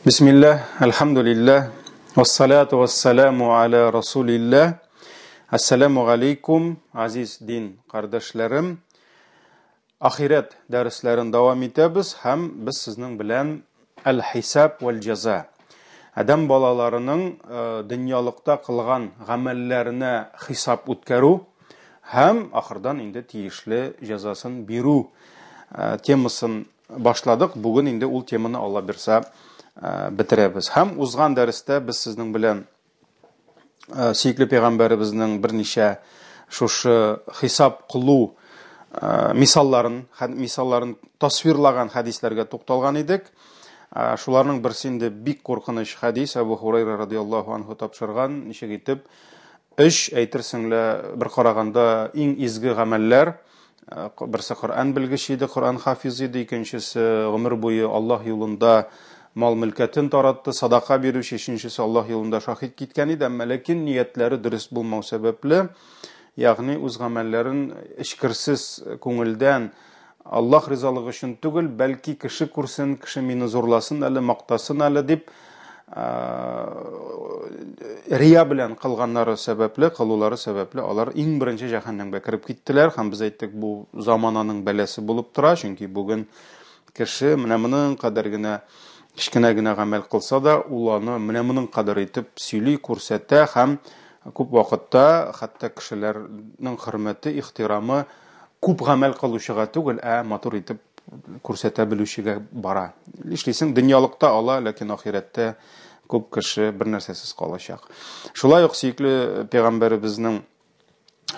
Бисмилләһ, әлхәмдүлилләһ, вассалату вассаламу аля расулилләһ. Ассаламу алейкум, азиз дин кардәшләрем. Ахирәт дәресләрен дәвам итәбез һәм без сезнең белән әл-хисаб вәл җәза. Адәм балаларының э, дөньялыкта кылган гамәлләренә хисап үткәрү һәм ахырдан инде тиешле җәзасын бирү э, темасын башладык. Бүген инде ул теманы Алла бирса э, бетерәбез. Һәм узган дәрестә без сезнең белән э, сөекле пәйгамбәребезнең берничә шушы хисап кылу э, мисалларын, мисалларын тасвирлаган хәдисләргә тукталган идек. Шуларның берсе инде бик куркыныч хәдис Әбу Хурайра радиаллаһу анһу тапшырган, ничек итеп өч әйтерсең лә бер караганда иң изге гамәлләр Э, берсе Коръән белгече иде, Коръән хафиз иде, икенчесе гомер буе Аллаһ юлында мал-мөлкәтен таратты, садака бирүче, өченчесе Аллаһ юлында шаһит киткән иде, әмма ләкин ниятләре дөрес булмау сәбәпле, ягъни үз гамәлләрен эчкерсез күңелдән Аллаһ ризалыгы өчен түгел, бәлки кеше күрсен, кеше мине зурласын әле, мактасын әле дип, рия белән кылганнары сәбәпле, кылулары сәбәпле алар иң беренче җәһәннәмгә кереп киттеләр һәм без әйттек, бу замананың бәласе булып тора, чөнки бүген кеше менә моның кадәр генә кечкенә генә гамәл кылса да, ул аны менә моның кадәр итеп сөйли, күрсәтә һәм күп вакытта хәтта кешеләрнең хөрмәте, ихтирамы күп гамәл кылучыга түгел, ә матур итеп күрсәтә белүчегә бара. Нишлисең, дөньялыкта ала, ләкин ахирәттә күп кеше бер нәрсәсез калачак. Шулай ук сөекле пәйгамбәребезнең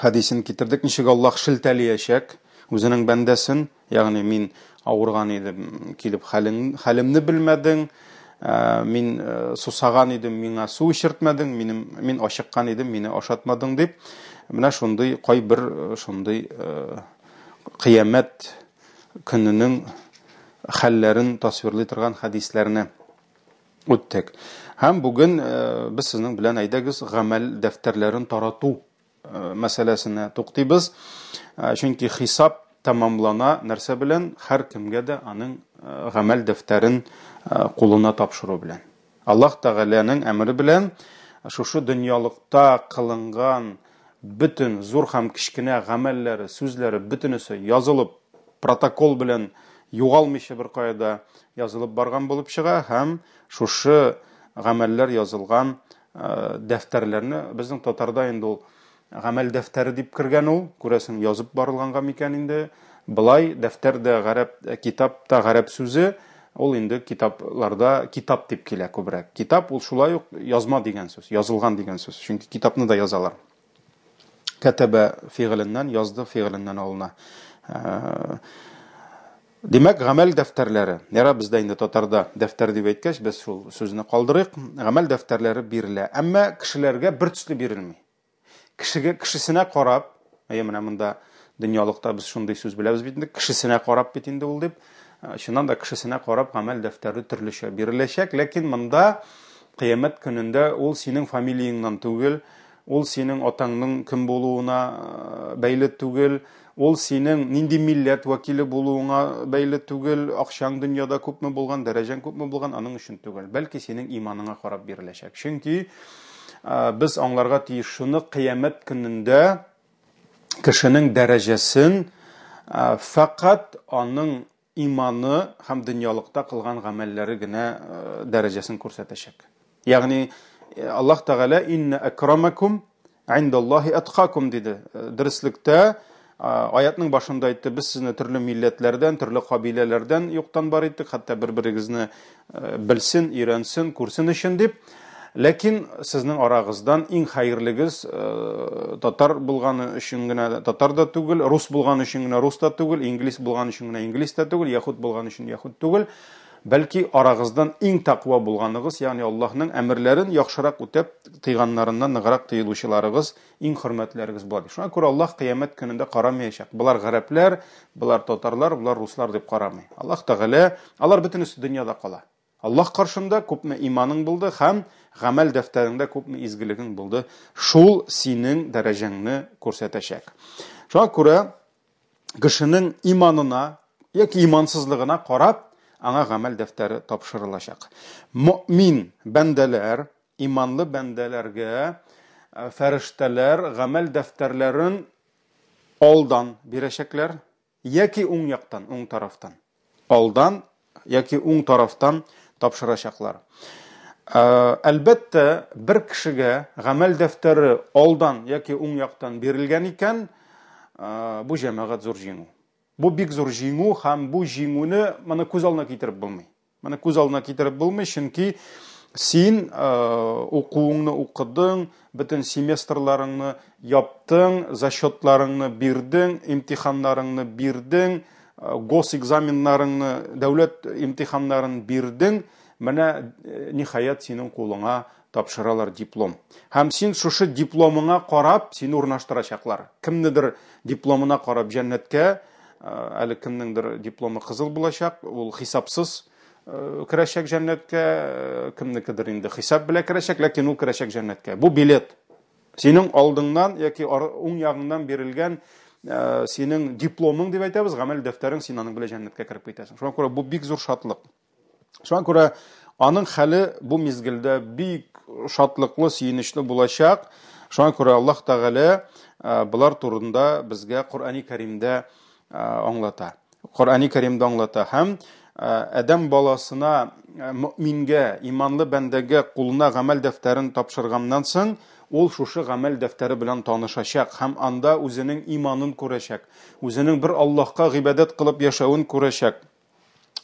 хәдисен китердек, ничек Аллаһ шелтәлиячәк үзенең бәндәсен, ягъни мин авырган идем, килеп хәлең, хәлемне белмәдең, э, мин э, сусаган идем, миңа су эчертмәдең, минем мин ачыккан идем, мине ашатмадың дип. Менә шундый кайбер э, шундый кыямәт көненең хәлләрен тасвирлый торган хәдисләрне үттек. Һәм бүген э, без сезнең белән әйдәгез гамәл дәфтәрләрен тарату э, мәсьәләсенә туктыйбыз. Э, чөнки хисап тәмамлана нәрсә белән? Һәркемгә дә аның гамәл дәфтәрен кулына тапшыру белән. Аллаһ Тәгаләнең әмере белән шушы дөньялыкта кылынган бөтен зур һәм кечкенә гамәлләре, сүзләре бөтенесе язылып, протокол белән югалмыйча беркая да язылып барган булып чыга һәм шушы гамәлләр язылган дәфтәрләрне безнең татарда инде ул Гамәл дәфтәре дип кергән ул, күрәсең, язып барылганга микән инде. Болай дәфтәр дә гарәп, э, китап та гарәп сүзе, ул инде китапларда китап дип килә күбрәк. Китап ул шулай ук язма дигән сүз, язылган дигән сүз. Чөнки китапны да язалар. Кәтәбә фигыленнән, язды фигыленнән алына. Э, димәк, гамәл дәфтәрләре. Яра бездә инде татарда дәфтәр дип әйткәч, без шул сүзне калдырыйк. Гамәл дәфтәрләре бирелә. Әмма кешеләргә бер төсле бирелми. Кешегә, кешесенә карап, әйе, менә монда дөньялыкта без шундый сүз беләбез бит инде, кешесенә карап бит инде ул дип. Э, чыннан да кешесенә карап гамәл дәфтәре төрлечә биреләчәк, ләкин монда кыямәт көнендә ул синең фамилияңнан түгел, ул синең атаңның кем булуына э, бәйле түгел, Ул синең нинди милләт вәкиле булуыңа бәйле түгел, акчаң дөньяда күпме булган, дәрәҗәң күпме булган, аның өчен түгел. Бәлки синең иманыңа карап биреләчәк. Чөнки без аңларга тиеш шуны, кыямәт көнендә кешенең дәрәҗәсен фәкать аның иманы һәм дөньялыкта кылган гамәлләре генә дәрәҗәсен күрсәтәчәк. Ягъни Аллаһ Тәгалә инна акрамакум индаллаһи аткакум диде. Дөреслектә аятның башында әйтте, без сезне төрле милләтләрдән, төрле кабиләләрдән юктан бар иттек, хәтта бер-берегезне белсен, өйрәнсен, күрсен өчен дип. Ләкин сезнең арагыздан иң хәерлегез э, татар булганы өчен генә татар да түгел, рус булганы өчен генә рус та түгел, инглиз булганы өчен генә инглиз тә түгел, яһүд булганы өчен яһүд түгел, бәлки арагыздан иң тәкъва булганыгыз, ягъни Аллаһның әмерләрен яхшырак үтәп, тыйганнарыннан ныграк тыелучыларыгыз иң хөрмәтләрегез була. Шуңа күрә Аллаһ кыямәт көнендә карамаячак. Болар гарәпләр, болар татарлар, болар руслар дип карамый. Аллаһ Тәгалә, алар бөтенесе дөньяда кала. Аллаһ каршында күпме иманың булды һәм гамәл дәфтәреңдә күпме изгелегең булды, шул синең дәрәҗәңне күрсәтәчәк. Шуңа күрә кешенең иманына яки имансызлыгына карап, аңа гамәл дәфтәре тапшырылачак. Мөэмин бәндәләр, иманлы бәндәләргә фәрештәләр гамәл дәфтәрләрен алдан бирәчәкләр, яки уң яктан, уң тарафтан. Алдан яки уң тарафтан тапшырачаклар. Әлбәттә, бер кешегә гамәл дәфтәре алдан яки уң яктан бирелгән икән, бу җәмәгать зур җиңү. Бу бик зур җиңү һәм бу җиңүне моны күз алдына китереп булмый. Моны күз алдына китереп булмый, чөнки син укуыңны укыдың, бөтен семестрларыңны яптың, зачетларыңны бирдең, имтиханнарыңны бирдең, госэкзаменнарыңны, дәүләт имтиханнарын бирдең, менә ниһаять синең кулыңа тапшыралар диплом. Һәм син шушы дипломыңа карап, сине урнаштырачаклар. Кемнедер дипломына карап җәннәткә, әле кемнеңдер дипломы кызыл булачак, ул хисапсыз керәчәк җәннәткә, кемнекедер инде хисап белән керәчәк, ләкин ул керәчәк җәннәткә. Бу билет. Синең алдыңнан яки уң ягыңнан бирелгән синең дипломың дип әйтәбез, гамәл дәфтәрең, син аның белән җәннәткә кереп китәсең. Шуңа күрә бу бик зур шатлык. Шуңа күрә аның хәле бу мизгелдә бик шатлыклы, сөенечле булачак. Шуңа күрә Аллаһ Тәгалә болар турында безгә Коръәни Кәримдә аңлата. Коръәни Кәримдә аңлата һәм адәм баласына, мөмингә, иманлы бәндәгә кулына гамәл дәфтәрен тапшырганнан соң, ул шушы гамәл дәфтәре белән танышачак һәм анда үзенең иманын күрәчәк, үзенең бер Аллаһка гыйбадәт кылып яшәвен күрәчәк.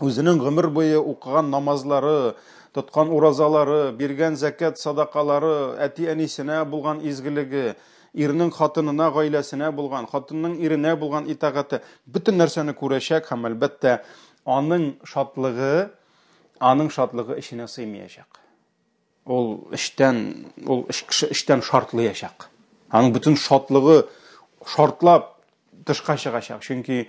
Үзенең гомер буе укыган намазлары, тоткан уразалары, биргән зәкят садакалары, әти-әнисенә булган изгелеге, ирнең хатынына, гаиләсенә булган, хатынның иренә булган итагате, бөтен нәрсәне күрәчәк һәм, әлбәттә, аның шатлыгы, аның шатлыгы эченә сыймаячак. Ул эчтән, ул кеше эчтән шартлыячак. Аның бөтен шатлыгы шартлап тышка чыгачак. Чөнки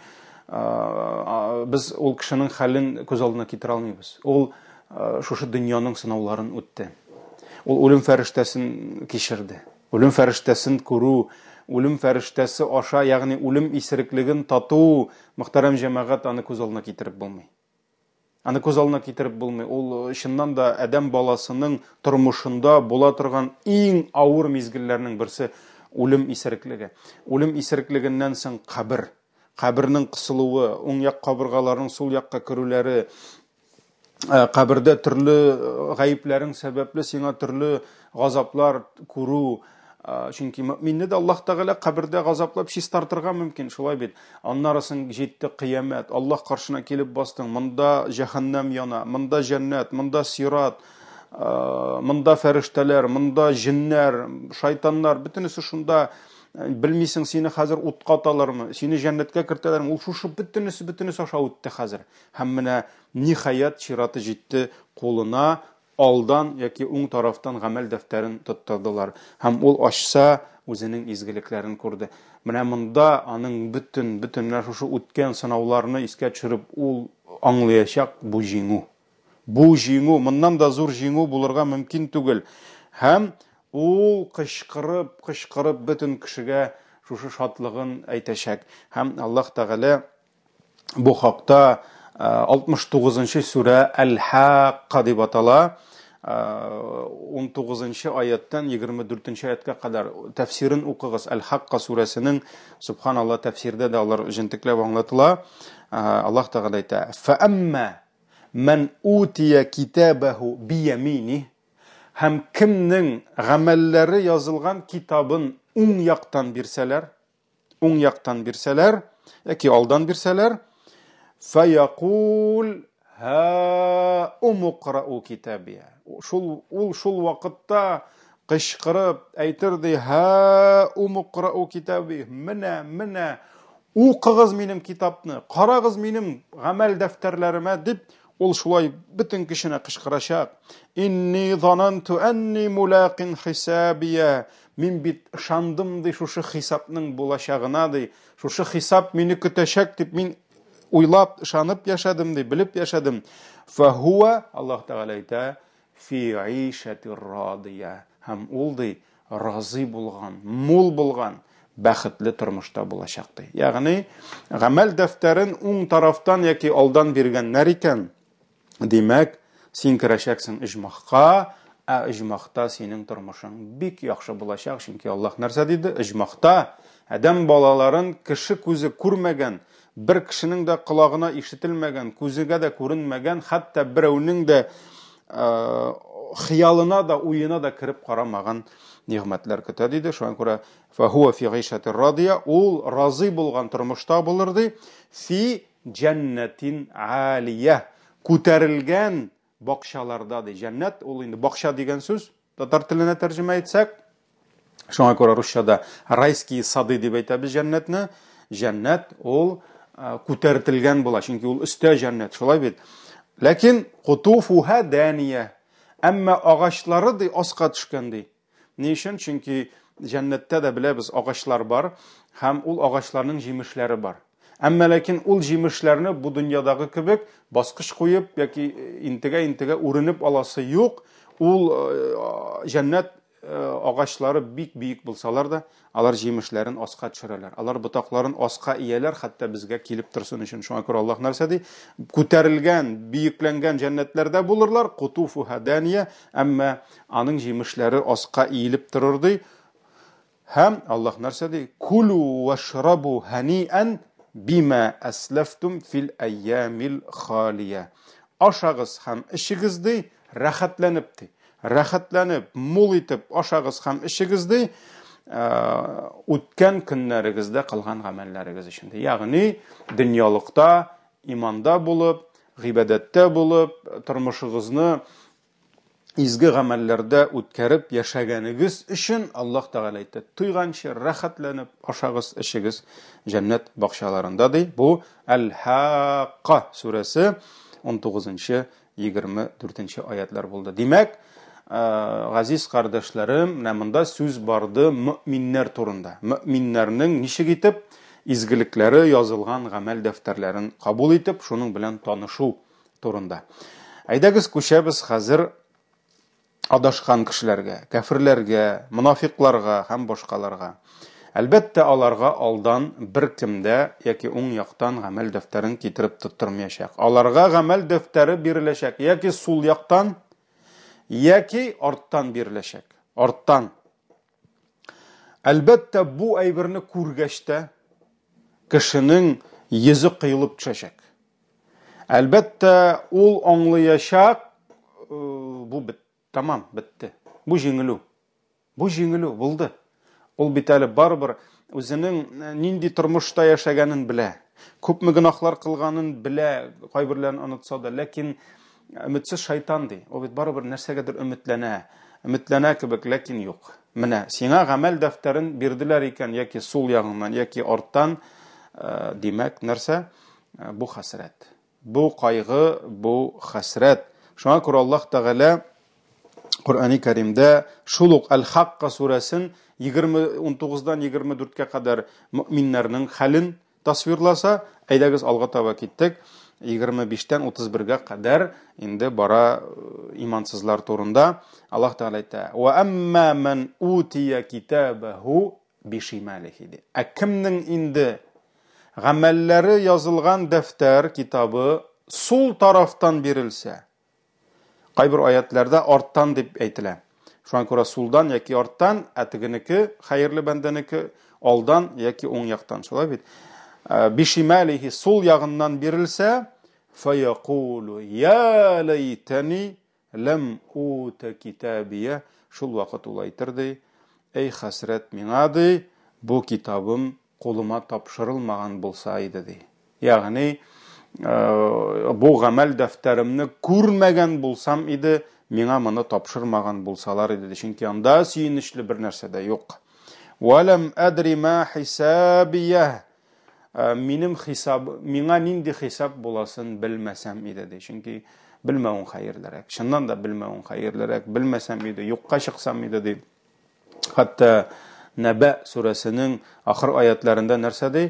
без ул кешенең хәлен күз алдына китерә алмыйбыз. Ул шушы дөньяның сынауларын үтте. Ул үлем фәрештәсен кичерде. Үлем фәрештәсен күрү, үлем фәрештәсе аша, ягъни үлем исереклеген тату, мөхтәрәм җәмәгать, аны күз алдына китереп булмый. Аны күз алдына китереп булмый. Ул э, чыннан да адәм баласының тормышында була торган иң авыр мизгелләрнең берсе үлем исереклеге. Үлем исереклегеннән соң кабер. Кабернең кысылуы, уң як кабыргаларның сул якка керүләре, э, кабердә төрле э, гаепләрең сәбәпле сиңа төрле газаплар күрү, Чөнки мөминне дә Аллаһ Тәгалә кабердә газаплап чистартырга мөмкин, шулай бит. Аннары соң җитте кыямәт, Аллаһ каршына килеп бастың, монда җәһәннәм яна, монда җәннәт, монда сират, монда фәрештәләр, монда җеннәр, шайтаннар, бөтенесе шунда. Белмисең, сине хәзер утка аталармы, сине җәннәткә кертәләрме? Ул шушы бөтенесе, бөтенесе аша үтте хәзер. Һәм менә ниһаять чираты җитте кулына Алдан яки уң тарафтан гамәл дәфтәрен тоттырдылар, һәм ул ачса, үзенең изгелекләрен күрде. Менә монда аның бөтен, бөтен менә шушы үткән сынауларны искә төшереп, ул аңлаячак, бу җиңү. Бу җиңү, моннан да зур җиңү булырга мөмкин түгел. Һәм ул кычкырып, кычкырып бөтен кешегә шушы шатлыгын әйтәчәк. Һәм Аллаһ Тәгалә Бу хакта 69 нчы сүрә Әл-Хакка дип атала. 19 нчы аяттан 24 нче аятка кадәр тәфсирен укыгыз. Әл-Хакка сүрәсенең, субханалла, тәфсирдә дә алар җентекләп аңлатыла. Аллаһ Тәгалә әйтә: "Фәәмма ман утия китабаху биямини" Һәм кемнең гамәлләре язылган китабын уң яктан бирсәләр, уң яктан бирсәләр, яки алдан бирсәләр, фаякул һа умукрау китабия. Шул ул шул вакытта кычкырып әйтер ди, һа умукрау китаби. Менә, менә укыгыз минем китапны, карагыз минем гамәл дәфтәрләремә дип, ул шулай бөтен кешенә кычкырачак. Инни зананту анни мулакин хисабия. Мин бит ышандым, ди, шушы хисапның булачагына, ди. Шушы хисап мине көтәчәк дип мин уйлап, ышанып яшәдем, ди, белеп яшәдем. Фәһуа, Аллаһ Тәгалә әйтә, фи гыйшәтир радия. Һәм ул, ди, разый булган, мул булган, бәхетле тормышта булачак, ди. Ягъни, гамәл дәфтәрен уң тарафтан яки алдан биргәннәр икән, Димәк, син керәчәксең оҗмахка, ә оҗмахта синең тормышың бик яхшы булачак, чөнки Аллаһ нәрсә диде? Оҗмахта адәм балаларын кеше күзе күрмәгән, бер кешенең дә колагына ишетелмәгән, күзегә дә күренмәгән, хәтта берәүнең дә хыялына да, уена да кереп карамаган нигъмәтләр көтә диде. Шуңа күрә фахуа фи гыйшатир радия, ул разый булган тормышта булыр ди. Фи җәннәтин алия, күтәрелгән бакчаларда ди. Җәннәт ул инде бакча дигән сүз, татар теленә тәрҗемә итсәк. Шуңа күрә русчада райские сады дип әйтәбез җәннәтне. Җәннәт ул күтәртелгән була, чөнки ул өстә җәннәт, шулай бит. Ләкин кутуфуха дания. Әмма агачлары ди аска төшкән ди. Ни өчен? Чөнки җәннәттә дә беләбез агачлар бар һәм ул агачларның җимешләре бар. Әмма ләкин ул җимешләрне бу дөньядагы кебек баскыч куеп яки интегә-интегә үренеп аласы юк. Ул җәннәт агачлары бик биек булсалар да, алар җимешләрен аска төшерәләр. Алар ботакларын аска ияләр, хәтта безгә килеп торсын өчен. Шуңа күрә Аллаһ нәрсә ди? Күтәрелгән, биекләнгән җәннәтләрдә булырлар, кутуфуха дания, әмма аның җимешләре аска иелеп торыр ди. Һәм Аллаһ нәрсә ди? Кулу вашрабу ханиан бима аслафтум фил айямил халия. Ашагыз һәм эчегез ди, рәхәтләнеп ди. Рәхәтләнеп, мул итеп ашагыз һәм эчегез ди, үткән көннәрегездә кылган гамәлләрегез өчен ди. Ягъни дөньялыкта иманда булып, гыйбадәттә булып, тормышыгызны изге гамәлләрдә үткәреп яшәгәнегез өчен Аллаһ Тәгалә әйтте, туйганчы рәхәтләнеп ашагыз, эчегез җәннәт бакчаларында ди. Бу Әл-Хакка сүрәсе 19-нчы 24 аятлар булды. Димәк, газиз кардәшләрем, менә монда сүз барды мөминнәр турында. Мөминнәрнең ничек итеп изгелекләре язылган гамәл дәфтәрләрен кабул итеп, шуның белән танышу турында. Әйдәгез күчәбез хәзер адашкан кешеләргә, кәферләргә, монафикларга һәм башкаларга. Әлбәттә, аларга алдан беркем дә яки уң яктан гамәл дәфтәрен китереп тоттырмаячак. Аларга гамәл дәфтәре биреләчәк яки сул яктан, яки арттан биреләчәк. Арттан. Әлбәттә, бу әйберне күргәч тә кешенең йөзе кыелып төшәчәк. Әлбәттә, ул аңлаячак, бу бит, тамам, бетте. Бу җиңелү. Бу җиңелү булды. Ул бит әле барыбер үзенең нинди тормышта яшәгәнен белә. Күпме гөнаһлар кылганын белә, кайберләрен онытса да, ләкин өметсез шайтан ди. Ул бит барыбер нәрсәгәдер өметләнә. Өметләнә кебек, ләкин юк. Менә сиңа гамәл дәфтәрен бирделәр икән, яки сул ягыңнан, яки арттан, димәк, нәрсә? Бу хәсрәт. Бу кайгы, бу хәсрәт. Шуңа күрә Аллаһ Тәгалә Коръәни Кәримдә шул ук Әл-Хакка сүрәсен 19-дан 24-кә кадәр мөминнәрнең хәлен тасвирласа, әйдәгез алга таба киттек. 25-тән 31-гә кадәр инде бара имансызлар турында. Аллаһ Тәгалә әйтә: "Ва әмма ман утия китабаху бишималихи" ди. Ә кемнең инде гамәлләре язылган дәфтәр, китабы сул тарафтан бирелсә, кайбер аятларда арттан дип әйтелә. Шуңа күрә сулдан яки арттан, ә тегенеке, хәерле бәндәнеке, алдан яки уң яктан. Шулай бит? Бишималихи сул ягыннан бирелсә, фаякулу я ләйтәни Ләм ута китабия, шул вакыт ул әйтер ди, Әй хәсрәт миңа, ди, бу китабым кулыма тапшырылмаган булса иде, ди. Ягъни, бу гамәл дәфтәремне күрмәгән булсам иде, миңа моны тапшырмаган булсалар иде, ди. Чөнки анда сөенечле бер нәрсә дә юк. Вәләм әдри ма хисабия. Минем хисап, миңа нинди хисап буласын белмәсәм иде, ди. Чөнки белмәвең хәерлерәк. Чыннан да белмәвең хәерлерәк. Белмәсәм иде, юкка чыксам иде, ди. Хәтта Нәбә сүрәсенең ахыр аятларында нәрсә ди?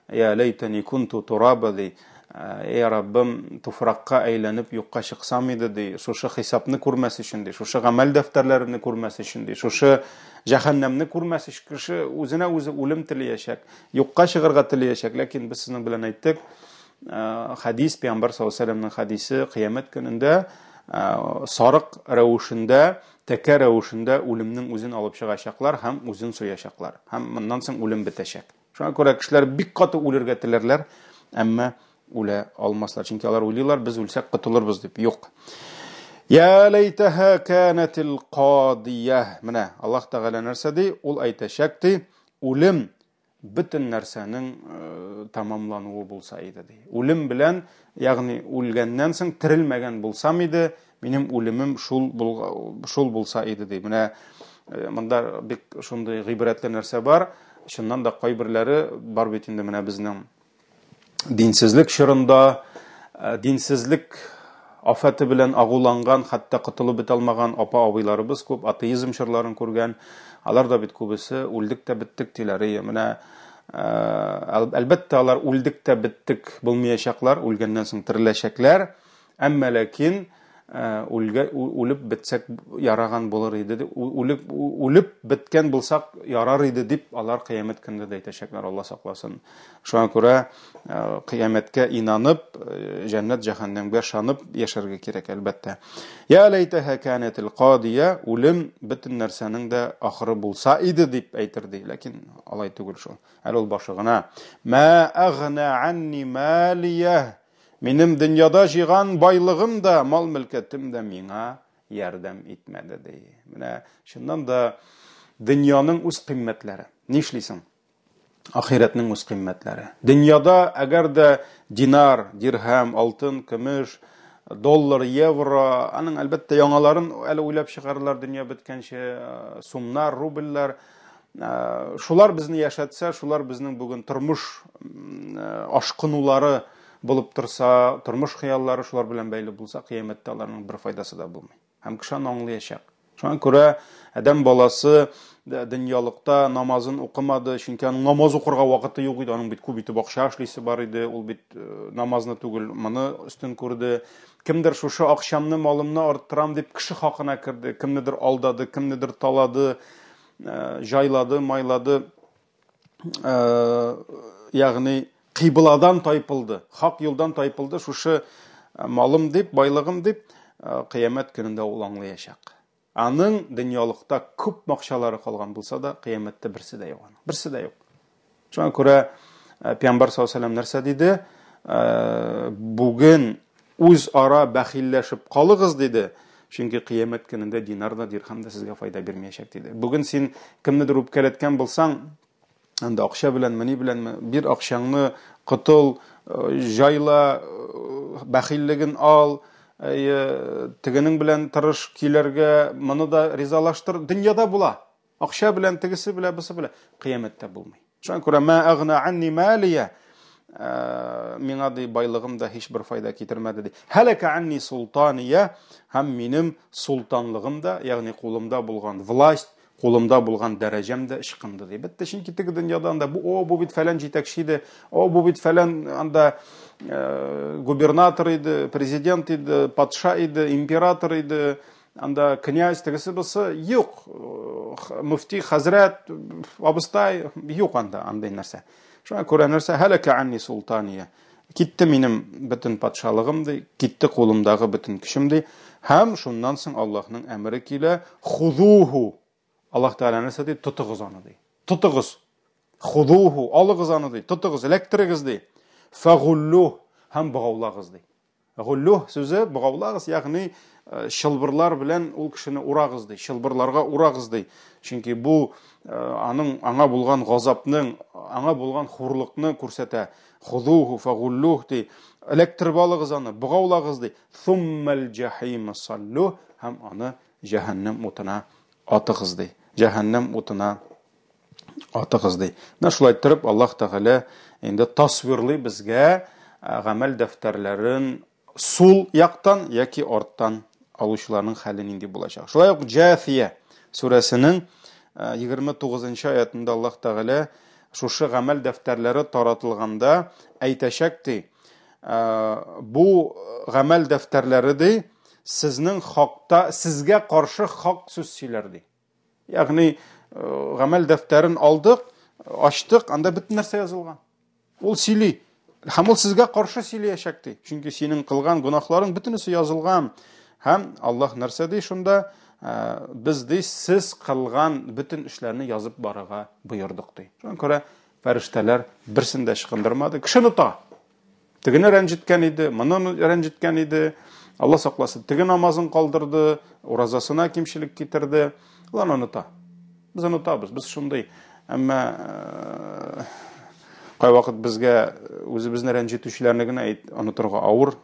Я ләйтәни кунту тураба, ди. Эй Раббым, туфракка әйләнеп юкка чыксам иде, ди. Шушы хисапны күрмәс өчен, ди. Шушы гамәл дәфтәрләремне күрмәс өчен, ди. Шушы җәһәннәмне күрмәс өчен кеше үзенә үзе үлем телиячәк. Юкка чыгарга телиячәк, ләкин без сезнең белән әйттек, хәдис, Пәйгамбәр саллаллаһу алейһи вәсәлләмнең хәдисе, кыямәт көнендә сарык рәвешендә, тәкә рәвешендә үлемнең үзен алып чыгачаклар һәм үзен суячаклар. Һәм моннан соң үлем бетәчәк. Шуңа күрә кешеләр бик каты үлергә теләрләр, әмма үлә алмаслар. Чөнки алар уйлыйлар, без үлсәк котылырбыз дип. Юк. Я ләйтәһә канатил кадия. Менә Аллаһ Тәгалә нәрсә ди? Ул әйтәчәк ди, үлем бөтен нәрсәнең э, тәмамлануы булса иде ди. Үлем белән, ягъни үлгәннән соң терелмәгән булсам иде, минем үлемем шул шул булса иде ди. Менә э, монда бик шундый гыйбрәтле нәрсә бар. Чыннан да кайберләре бар бит инде менә безнең динсезлек чорында э, динсезлек афәте белән агуланган, хәтта котылып бетә алмаган апа-абыйларыбыз күп, атеизм чорларын күргән. Алар да бит күбесе үлдек тә беттек диләр. Әйе, менә э, әлбәттә алар үлдек тә беттек булмаячаклар, үлгәннән соң тереләчәкләр. Әмма ләкин үлгә, үлеп бетсәк яраган булыр иде, үлеп, үлеп беткән булсак ярар иде дип алар кыямәт көнендә дә әйтәчәкләр, Алла сакласын. Шуңа күрә кыямәткә инанып, җәннәт җәһәннәмгә ышанып яшәргә кирәк, әлбәттә. Я ләйтәһә канәтил кадия, үлем бөтен нәрсәнең дә ахыры булса иде дип әйтер ди, ләкин алай түгел шул. Әле ул башы гына. Мә әгъна анни малия. Минем дөньяда җыйган байлыгым да, мал-мөлкәтем дә миңа ярдәм итмәде, ди. Менә чыннан да дөньяның үз кыйммәтләре. Нишлисең? Ахирәтнең үз кыйммәтләре. Дөньяда әгәр дә динар, дирһәм, алтын, көмеш, доллар, евро, аның әлбәттә яңаларын әле уйлап чыгарырлар дөнья беткәнче, э, сумнар, рубльләр, э, шулар безне яшәтсә, шулар безнең бүген тормыш э, ашкынулары булып торса, тормыш хыяллары шулар белән бәйле булса, кыямәттә аларның бер файдасы да булмый. Һәм кеше аны аңлаячак. Шуңа күрә адәм баласы дөньялыкта намазын укымады, чөнки аның намаз укырга вакыты юк иде, аның бит күп итеп акча эшлисе бар иде, ул бит э, намазны түгел, моны өстен күрде. Кемдер шушы акчамны, малымны арттырам дип кеше хакына керде, кемнедер алдады, кемнедер талады, э, җайлады, майлады. Э, ягъни кыйбладан тайпылды, хак юлдан тайпылды, шушы э, малым дип, байлыгым дип, э, кыямәт көнендә ул аңлаячак. Аның дөньялыкта күп акчалары калган булса да, кыямәттә берсе дә юк аның. Берсе дә юк. Шуңа күрә Пәйгамбәр саллаллаһу алейһи нәрсә диде? Бүген үзара бәхилләшеп калыгыз диде. Чөнки кыямәт көнендә динар да, дирхам да сезгә файда бирмәячәк диде. Бүген син кемнедер үпкәләткән булсаң, анда акча беләнме, ни беләнме, бир акчаңны, котыл, э, җайла, э, бәхиллеген ал, әйе, тегенең белән тырыш килергә, моны да ризалаштыр. Дөньяда була. Акча белән тегесе белән, бусы белән. Кыямәттә булмый. Шуңа күрә мә агна анни малия э, миңа ди байлыгым да һичбер файда китермәде ди. Халака анни султания һәм минем султанлыгым да, ягъни кулымда булган власть, кулымда булган дәрәҗәм дә ычкынды ди. Бетте, чөнки теге дөньяда анда бу о бу бит фәлән җитәкче иде, о бу бит фәлән анда э, губернатор иде, президент иде, патша иде, император иде, Анда князь, тегесе бусы юк. Мөфти, хәзрәт, абыстай юк анда андый нәрсә. Шуңа күрә нәрсә һәләкә анни султания. Китте минем бөтен патшалыгым ди, китте кулымдагы бөтен көчем ди. Һәм шуннан соң Аллаһның әмере килә, хузуху. Аллаһ Тәгалә нәрсә ди? Тотыгыз аны ди. Тотыгыз. Хузуху, алыгыз аны ди. Тотыгыз, эләктерегез ди. Фагуллу һәм богаулагыз ди. Гуллюх сүзе богаулагыз, ягъни э, чылбырлар белән ул кешене урагыз ди, чылбырларга урагыз ди. Чөнки бу э, аның аңа булган газапның, аңа булган хурлыкны күрсәтә. Худуху фагуллюх ди. Эләктереп алыгыз аны, богаулагыз ди. Суммал җахим саллю һәм аны җәһәннәм утына атыгыз ди. Җәһәннәм утына атыгыз ди. Менә шулай иттереп Аллаһ Тәгалә инде тасвирлый безгә э, гамәл дәфтәрләрен сул яктан яки арттан алучыларның хәле нинди булачак. Шулай ук Җафия сүрәсенең 29 э, аятында Аллаһ Тәгалә шушы гамәл дәфтәрләре таратылганда әйтәчәк ди, э, бу гамәл дәфтәрләре ди, сезнең хакта, сезгә каршы хак сүз сөйләр ди. Ягъни э, гамәл дәфтәрен алдык, ачтык, анда бөтен нәрсә язылган. Ул сөйли. Һәм ул сезгә каршы сөйләячәк, ди. Чөнки синең кылган гөнаһларың бөтенесе язылган. Һәм Аллаһ нәрсә ди шунда? Без ди сез кылган бөтен эшләрне язып барырга боердык, ди. Шуңа күрә фәрештәләр берсен дә ычкындырмады. Кеше оныта. Тегене рәнҗеткән иде, моны рәнҗеткән иде. Алла сакласын, теге намазын калдырды, уразасына кимчелек китерде. Алар оныта. Без онытабыз, без шундый. Әмма кайвакыт безгә үзебезне рәнҗетүчеләрне генә онытырга авыр.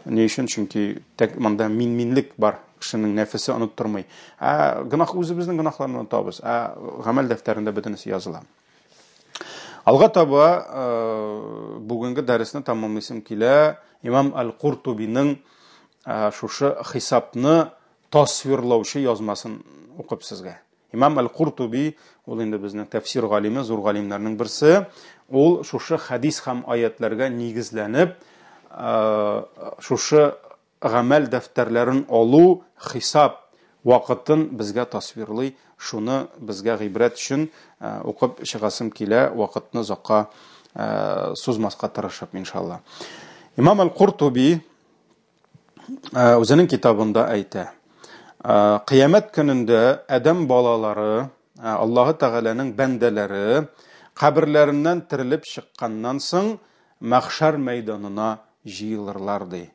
Ни өчен? Чөнки тәк монда мин-минлек бар. Кешенең нәфесе оныттырмый. Ә гөнаһ үзебезнең гөнаһларны онытабыз. Ә гамәл дәфтәрендә бөтенесе языла. Алга таба бүгенге дәресне тәмамлыйсым килә. Имам Аль-Куртубиның шушы хисапны тасвирлаучы язмасын укып сезгә. Имам Әл-Куртуби, ул инде безнең тәфсир галиме, зур галимнәрнең берсе, ул шушы хәдис һәм аятләргә нигезләнеп, шушы гамәл дәфтәрләрен алу, хисап вакытын безгә тасвирлый, шуны безгә гыйбрәт өчен укып чыгасым килә, вакытны озакка сузмаска тырышып, иншалла. Имам Әл-Куртуби үзенең китабында әйтә. Кыямәт көнендә адәм балалары, Аллаһы Тәгаләнең бәндәләре каберләреннән терелеп чыкканнан соң мәхшәр мәйданына җыелырлар ди.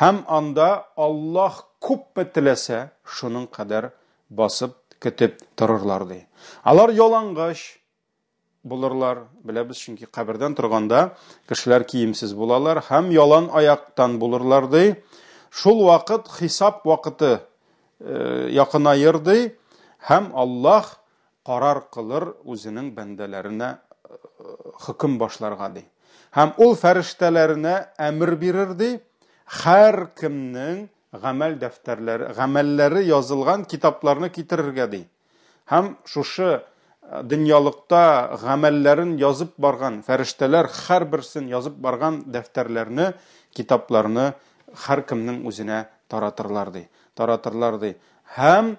Һәм анда Аллаһ күпме теләсә, шуның кадәр басып көтеп торырлар ди. Алар ялангач, булырлар, беләбез, чөнки кабердән торганда кешеләр киемсез булалар һәм ялан аяктан булырлар ди. Шул вакыт хисап вакыты э, якынаер ди һәм Аллаһ карар кылыр үзенең бәндәләренә э, хөкем башларга ди. Һәм ул фәрештәләренә әмер бирер ди, һәр кемнең гамәл дәфтәрләре, гамәлләре язылган китапларны китерергә ди. Һәм шушы дөньялыкта гамәлләрен язып барган фәрештәләр һәрберсен язып барган дәфтәрләрне, китапларны һәркемнең үзенә таратырлар ди. Таратырлар ди. Һәм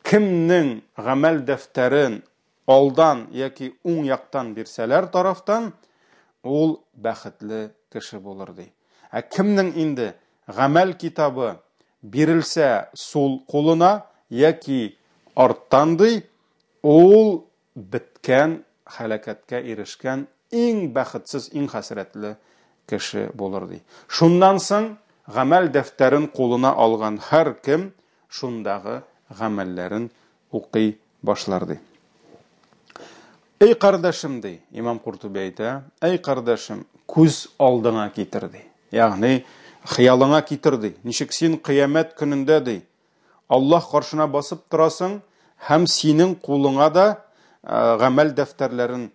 кемнең гамәл дәфтәрен алдан яки уң яктан бирсәләр тарафтан, ул бәхетле кеше булыр ди. Ә кемнең инде гамәл китабы бирелсә сул кулына яки арттан ди, ул беткән, һәлакәткә ирешкән иң бәхетсез, иң хәсрәтле кеше булыр ди. Шуннан соң гамәл дәфтәрен кулына алган һәркем шундагы гамәлләрен укый башлар ди. Эй кардәшем ди, имам Куртуби әйтә, әй кардәшем, күз алдыңа китер ди. Ягъни хыялыңа китер ди. Ничек син кыямәт көнендә ди, Аллаһ каршына басып торасың һәм синең кулыңа да гамәл дәфтәрләрен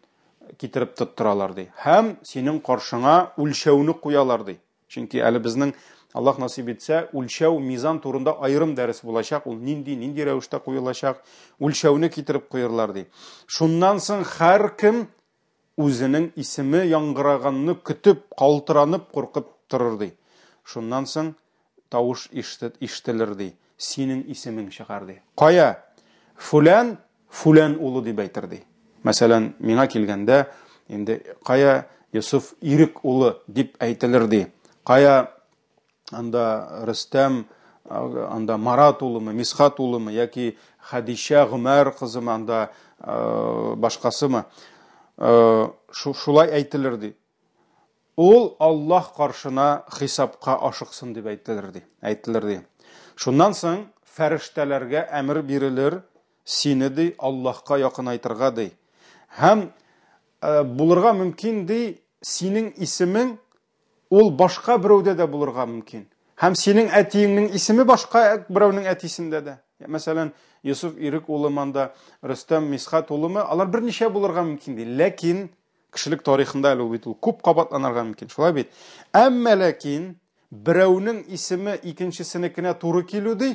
китереп тоттыралар ди. Һәм синең каршыңа үлчәүне куялар ди. Чөнки әле безнең Аллаһ насыйп итсә, үлчәү, мизан турында аерым дәрес булачак. Ул нинди, нинди рәвештә куелачак, үлчәүне китереп куерлар ди. Шуннан соң һәркем үзенең исеме яңгыраганны көтеп, калтыранып, куркып торыр ди. Шуннан соң тавыш ишетелер ди. Синең исемең чыгар ди. Кая? Фүлән, фүлән улы дип әйтер ди. Мәсәлән, миңа килгәндә, инде кая Йосыф Ирек улы дип әйтелер ди. Кая анда Рөстәм, анда Марат улымы, Мисхат улымы яки Хәдичә Гомәр кызымы, анда башкасымы? Шулай әйтелер ди. Ул Аллаһ каршына хисапка ашыксын дип әйтелер ди. Әйтелер ди. Шуннан соң фәрештәләргә әмер бирелер, сине ди Аллаһка якынайтырга ди. Һәм э, булырга мөмкин ди, синең исемең ул башка берәүдә дә булырга мөмкин. Һәм синең әтиеңнең исеме башка берәүнең әтисендә дә. Мәсәлән, Йосыф Ирек улы манда, Рөстәм Мисхат улымы, алар берничә булырга мөмкин ди. Ләкин Кешелек тарихында әле ул бит ул күп кабатланырга мөмкин, шулай бит? Әмма ләкин берәүнең исеме икенчесенекенә туры килү ди,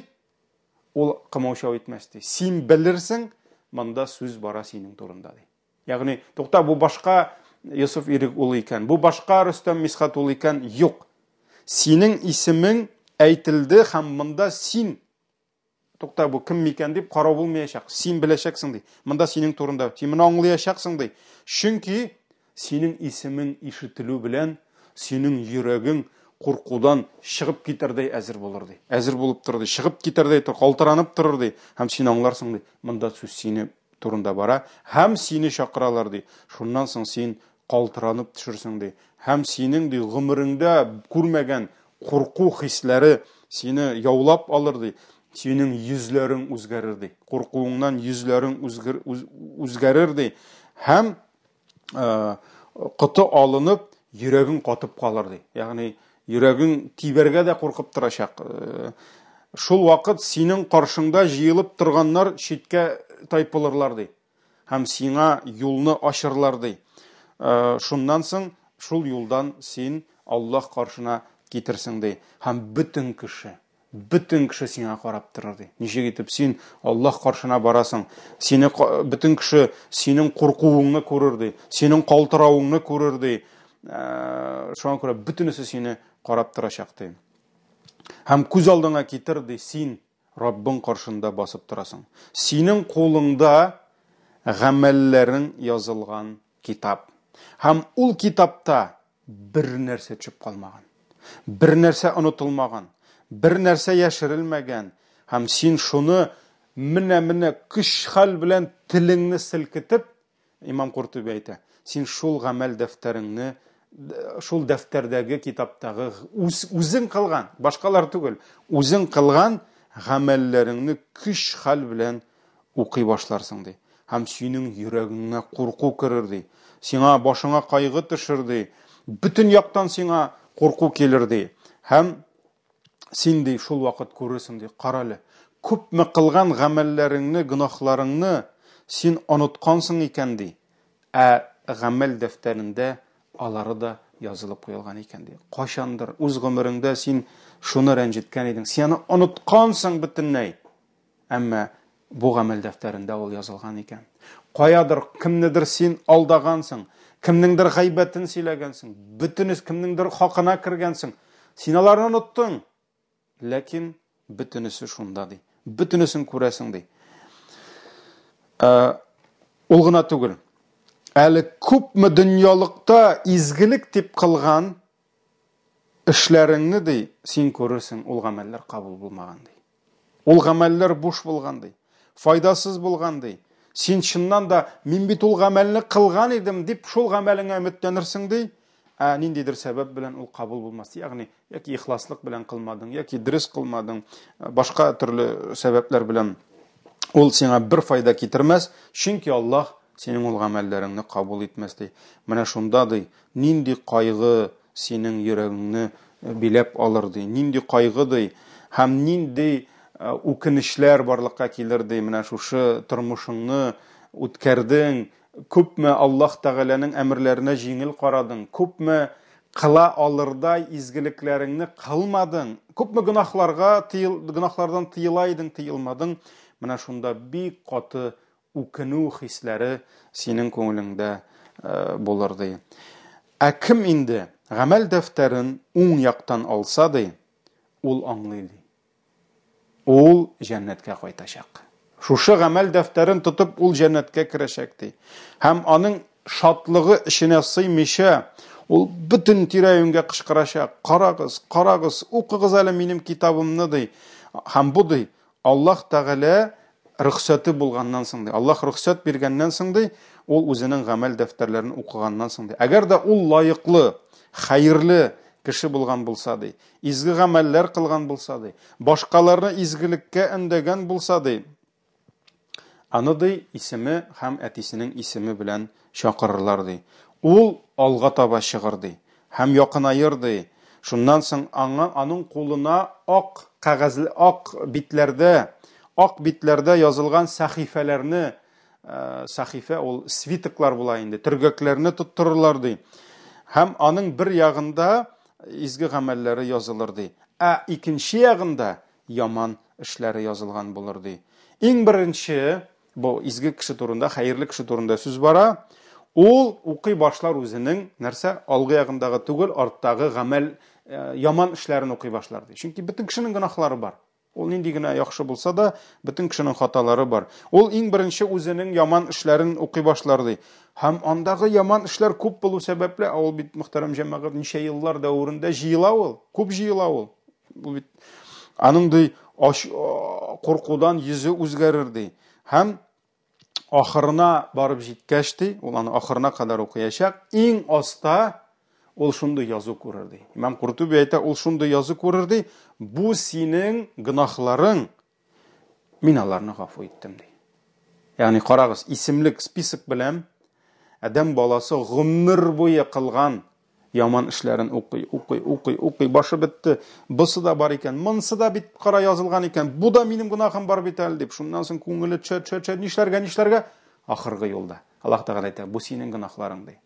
ул кымаучау итмәс ди. Син белерсең, монда сүз бара синең турында ди. Ягъни, тукта, бу башка Йосыф Ирек улы икән, бу башка Рөстәм Мисхат улы икән, юк. Синең исемең әйтелде һәм монда син Тукта, бу кем микән дип карау булмаячак. Син беләчәксең ди. Монда синең турында, син моны аңлаячаксың ди. Чөнки синең исемең ишетелү белән Синең йөрәгең куркудан чыгып китәрдәй әзер булыр, ди. Әзер булып торыр, ди. Чыгып китәрдәй тор, калтыранып торыр, ди. Һәм син аңларсың, ди. Монда сүз сине турында бара. Һәм сине чакыралар, ди. Шуннан соң син калтыранып төшерсең, ди. Һәм синең, ди, гомереңдә күрмәгән курку хисләре сине яулап алыр, ди. Синең йөзләрең үзгәрер, ди. Куркуыңнан йөзләрең үзгәрер, ди. Һәм коты алынып, йөрәгең катып калыр, ди. Ягъни йөрәгең тибәргә дә куркып торачак. Шул вакыт синең каршыңда җыелып торганнар читкә тайпылырлар, ди. Һәм сиңа юлны ачырлар, ди. Шуннан соң шул юлдан син Аллаһ каршына китерсең, ди. Һәм бөтен кеше, бөтен кеше сиңа карап торыр, ди. Ничек итеп син Аллаһ каршына барасың? Сине бөтен кеше синең куркуыңны күрер, ди. Синең калтыравыңны күрер, ди. Шуңа күрә бөтенесе сине карап торачак, ди. Һәм күз алдыңа китер, ди, син Раббың каршында басып торасың. Синең кулыңда гамәлләрең язылган китап. Һәм ул китапта бер нәрсә төшеп калмаган. Бер нәрсә онытылмаган. Бер нәрсә яшерелмәгән. Һәм син шуны менә-менә көч-хәл белән телеңне селкетеп, Имам Куртуби әйтә, син шул гамәл дәфтәреңне, шул дәфтәрдәге китаптагы үз, үзең кылган, башкалар түгел, үзең кылган гамәлләреңне көч-хәл белән укый башларсың, ди. Һәм синең йөрәгеңә курку керер, ди. Сиңа башыңа кайгы төшер, ди. Бөтен яктан сиңа курку килер, ди. Һәм Син, ди, шул вакыт күрерсең, ди, карале, күпме кылган гамәлләреңне, гөнаһларыңны син оныткансың икән, ди, ә гамәл дәфтәрендә алары да язылып куелган икән, ди. Кайчандыр үз гомереңдә син шуны рәнҗеткән идең, син аны оныткансың бөтенләй. Әмма бу гамәл дәфтәрендә ул язылган икән. Каядыр, кемнедер син алдагансың, кемнеңдер гайбәтен сөйләгәнсең, бөтенес кемнеңдер хакына кергәнсең. Син аларны оныттың. Ләкин бөтенесе шунда ди. Бөтенесен күрәсең ди. Ә, ул гына түгел. Әле күпме дөньялыкта изгелек дип кылган эшләреңне ди, син күрерсең, ул гамәлләр кабул булмаган ди. Ул гамәлләр буш булган ди. Файдасыз булган ди. Син чыннан да мин бит ул гамәлне кылган идем дип шул гамәлеңә өметләнерсең ди. Ә ниндидер сәбәп белән ул кабул булмас. Ягъни яки ихласлык белән кылмадың, яки дөрес кылмадың, башка төрле сәбәпләр белән ул сиңа бер файда китермәс, чөнки Аллаһ синең ул гамәлләреңне кабул итмәс ди. Менә шунда ди, нинди кайгы синең йөрәгеңне биләп алыр, ди. Нинди кайгы, ди, һәм нинди үкенечләр барлыкка килер, ди, менә шушы тормышыңны үткәрдең, күпме Аллаһ Тәгаләнең әмерләренә җиңел карадың, күпме кыла алырдай изгелекләреңне кылмадың, күпме гөнаһларга тыел, гөнаһлардан тыела идең, тыелмадың, менә шунда бик каты үкенү хисләре синең күңелеңдә булыр, ди. Ә кем инде гамәл дәфтәрен уң яктан алса, ди, ул аңлый, ди. Ул җәннәткә кайтачак. Шушы гамәл дәфтәрен тотып, ул җәннәткә керәчәк, ди. Һәм аның шатлыгы эченә сыймыйча, ул бөтен тирә-юньгә кычкырачак, карагыз, карагыз, укыгыз әле минем китабымны, ди. Һәм бу, ди, Аллаһ Тәгалә рөхсәте булганнан соң, ди. Аллаһ рөхсәт биргәннән соң, ди, ул үзенең гамәл дәфтәрләрен укыганнан соң, ди. Әгәр дә ул лаеклы, хәерле кеше булган булса, ди, изге гамәлләр кылган булса, ди, башкаларны изгелеккә өндәгән булса, ди, аны, ди, исеме һәм әтисенең исеме белән чакырырлар, ди. Ул алга таба чыгыр, ди. Һәм якынаер, ди. Шуннан соң аңа, аның кулына ак кәгазьле, ак битләрдә, ак битләрдә язылган сәхифәләрне, сәхифә ул свитоклар була инде, төргәкләрне тоттырырлар, ди. Һәм аның бер ягында изге гамәлләре язылыр, ди. Ә икенче ягында яман эшләре язылган булыр, ди. Иң беренче Бу изге кеше турында, хәерле кеше турында сүз бара. Ул укый башлар үзенең нәрсә, алгы ягындагы түгел, арттагы гамәл, э, яман эшләрен укый башлар ди. Чөнки бөтен кешенең гөнаһлары бар. Ул нинди генә яхшы булса да, бөтен кешенең хаталары бар. Ул иң беренче үзенең яман эшләрен укый башлар ди. Һәм андагы яман эшләр күп булу сәбәпле, ә ул бит мөхтәрәм җәмәгать ничә еллар дәверендә җыела ул, күп җыела ул. Бу бит аның ди ач куркудан йөзе үзгәрер ди. Һәм ахырына барып җиткәч ди, ул аны ахырына кадәр укыячак, иң аста ул шундый язу күрер ди. Имам Куртуби әйтә, ул шундый язу күрер ди, бу синең гөнаһларың, мин аларны гафу иттем ди. Ягъни карагыз, исемлек, список белән адәм баласы гомер буе кылган Яман эшләрен укый, укый, укый, укый, башы бетте. Бусы да бар икән, монсы да бит кара язылган икән, бу да минем гөнаһым бар бит әле дип, шуннан соң күңеле төшә, төшә, төшә, нишләргә, нишләргә? Ахыргы юлда. Аллаһ Тәгалә әйтә, бу синең гөнаһларың ди.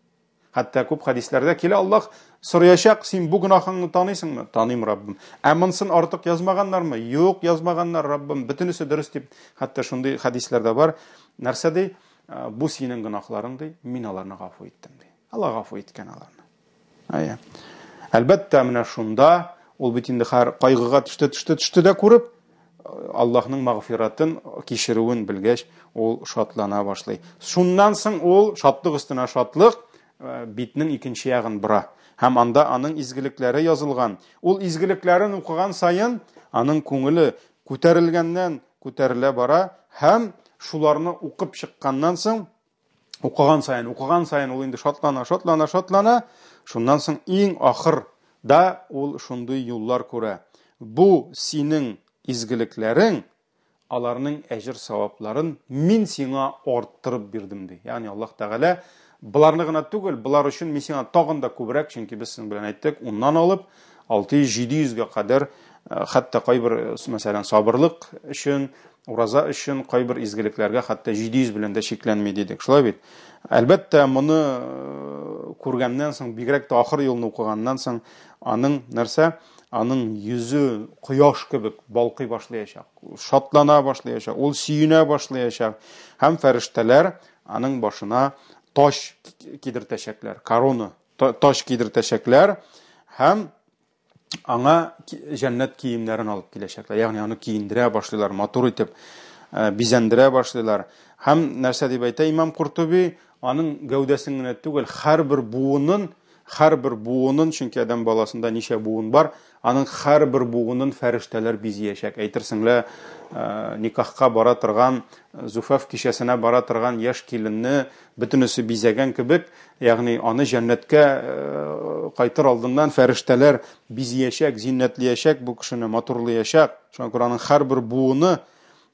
Хәтта күп хәдисләрдә килә, Аллаһ сораячак, син бу гөнаһыңны таныйсыңмы? Таныйм, Раббым. Ә монсын артык язмаганнармы? Юк, язмаганнар, Раббым. Бөтенесе дөрес дип, хәтта шундый хәдисләр дә бар. Нәрсә ди? Бу синең гөнаһларың ди, мин аларны гафу иттем ди. Алла гафу иткән аларны. Әйе. Әлбәттә, менә шунда ул бит инде хәр кайгыга төште, төште, төште дә күреп, Аллаһның мәгъфиратын, кичерүен белгәч, ул шатлана башлый. Шуннан соң ул шатлык өстенә шатлык, э, битнең икенче ягын бора. Һәм анда аның изгелекләре язылган. Ул изгелекләрен укыган саен аның күңеле күтәрелгәннән күтәрелә бара һәм шуларны укып чыкканнан соң Укыган саен, укыган саен ул инде шатлана, шатлана, шатлана. Шуннан соң иң ахыр да ул шундый юллар күрә. Бу синең изгелекләрең, аларның әҗер савапларын мин сиңа арттырып бирдем ди. Ягъни Аллаһ Тәгалә боларны гына түгел, болар өчен мин сиңа тагын да күбрәк, чөнки без сезнең белән әйттек, уннан алып 600-700 гә кадәр, э, хәтта кайбер, э, мәсәлән, сабырлык өчен, ураза өчен кайбер изгелекләргә хәтта 700 белән дә чикләнми дидек. Шулай бит? Әлбәттә, моны э, күргәннән соң, бигрәк тә ахыр юлны укыганнан соң, аның нәрсә? Аның йөзе кояш кебек балкый башлаячак, шатлана башлаячак, ул сөенә башлаячак. Һәм фәрештәләр аның башына таҗ кидертәчәкләр, корона, таҗ кидертәчәкләр һәм аңа җәннәт киемнәрен алып киләчәкләр. Ягъни аны киендерә башлыйлар, матур итеп э, бизәндерә башлыйлар. Һәм нәрсә дип әйтә имам Куртуби, аның гәүдәсен генә түгел, һәрбер буынын, һәрбер буынын, чөнки адәм баласында ничә буын бар, аның һәрбер буынын фәрештәләр бизиячәк. Әйтерсең лә, э, никахка бара торган, зуфаф кичәсенә бара торган яшь киленне бөтенесе бизәгән кебек, ягъни аны җәннәткә э, кайтыр алдыннан фәрештәләр бизиячәк, зиннәтлиячәк бу кешене, матурлыячак. Шуңа күрә аның һәрбер буыны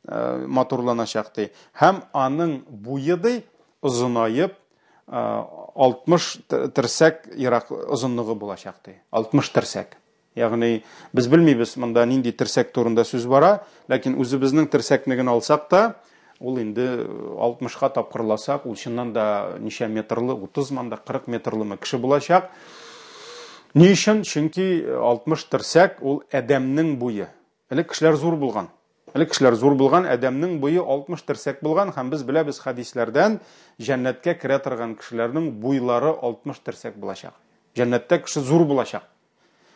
э, матурланачак ди. Һәм аның буе ди озынаеп 60 э, терсәк ерак озынлыгы булачак ди. 60 терсәк. Ягъни без белмибез монда нинди терсәк турында сүз бара, ләкин үзебезнең терсәкне генә алсак та, ул инде 60-ка тапкырласак, ул чыннан да ничә метрлы, 30 манда, 40 метрлымы кеше булачак. Ни өчен? Чөнки 60 терсәк ул адәмнең буе. Элек кешеләр зур булган. Элек кешеләр зур булган, адәмнең буе 60 терсәк булган һәм без беләбез хәдисләрдән, җәннәткә керә торган кешеләрнең буйлары 60 терсәк булачак. Җәннәттә кеше зур булачак.